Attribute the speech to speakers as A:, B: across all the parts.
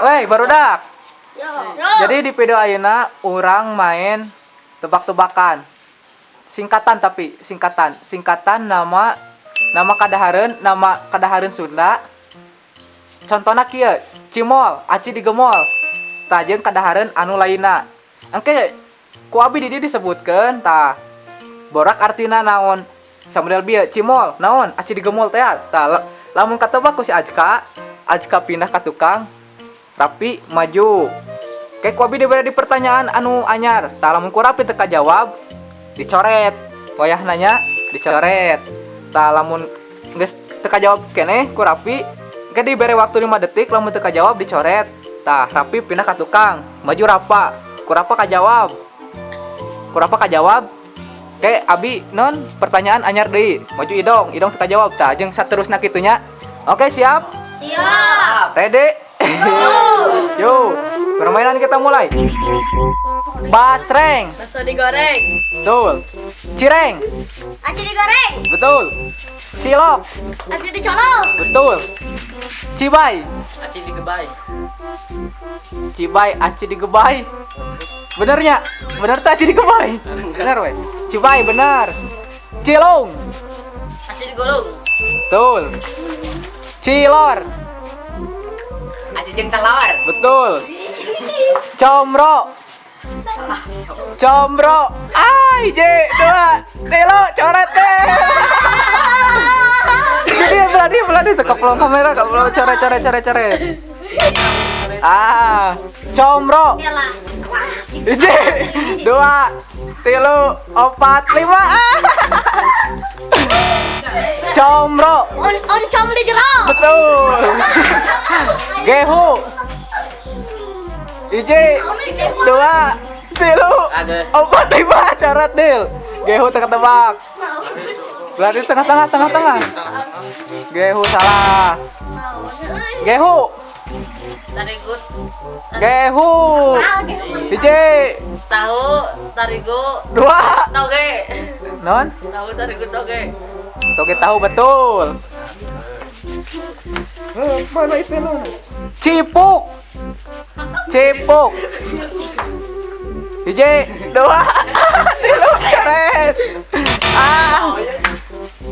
A: Weh, barudak.
B: Yo.
A: Jadi di video ayeuna urang main tebak-tebakan. Singkatan, tapi singkatan, singkatan nama nama kadahareun, nama kadahareun Sunda. Contohna kieu, cimol, aci digemol. Tah, jeung kadahareun anu lainna. Engke ku abi di dieu disebutkeun, tah borak artina naon. Samodel bieu, cimol, naon? Aci digemol teh. Tah, lamun katebak ku si Ajka, Ajka pindah ka tukang, Rapi maju. Kayak ku abi diberi di pertanyaan anu anyar. Tah, lamun ku Rapi teu kajawab, dicoret. Wayah nanya dicoret. Tah, lamun geus teu kajawab keneh ku Rapi, engke dibere waktu 5 detik, lamun teu kajawab dicoret. Tah, Rapi pindah ka tukang, maju Rapa. Ku Rapa kajawab. Ku Rapa kajawab. Kayak abi non pertanyaan anyar deui. Maju Idong, Idong teu kajawab. Tah, jeung saterusna kitu nya. Oke, siap?
B: Siap.
A: Ready? Yo, permainan kita mulai. Basreng,
C: Bakso digoreng.
A: Betul. Cireng,
B: Aci digoreng.
A: Betul. Cilok,
B: Aci dicolok.
A: Betul. Cibay,
D: Aci digebay.
A: Cibay, aci digebay. Benernya, bener tak aci digebay? Bener weh. Cibay bener. Cilung,
C: Aci digulung.
A: Betul. Cilor,
D: Aci jeung telur.
A: Betul. Comro. Comro. Ah, hiji, dua, tilu, coret deh. Jadi berani berani tuh keplong kamera, keplong, coret coret coret coret. Ah, comro.
B: Yalah.
A: Hiji, dua, tilu, opat, lima. Ah. Comro.
B: Oncom di jero.
A: Betul. Gehu. Hiji, dua, tilu,
D: Ada.
A: Opat, lima, coret dil. Gehu teu ketebak. Berarti tengah-tengah, tengah-tengah. Gehu salah. Gehu,
C: Tarigu.
A: Gehu. Hiji,
C: Tahu, tarigu,
A: dua,
C: toge.
A: Non?
C: Tahu, tarigu, toge.
A: Toge tahu, betul. Eh, mana itu non? Cipuk. Cipuk. Hiji, dua, tilu, coret. Ah.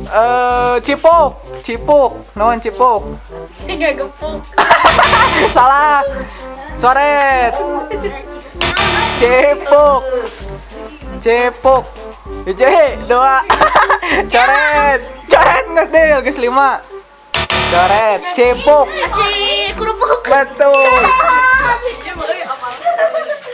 A: Eh, cipuk, cipuk, non cipuk.
C: Tiga gepuk.
A: Salah. Coret. Cipuk. Cipuk. Hiji, dua. Coret. Coret nggak deh, geus lima. Coret. Cipuk.
B: Aci kerupuk.
A: Betul.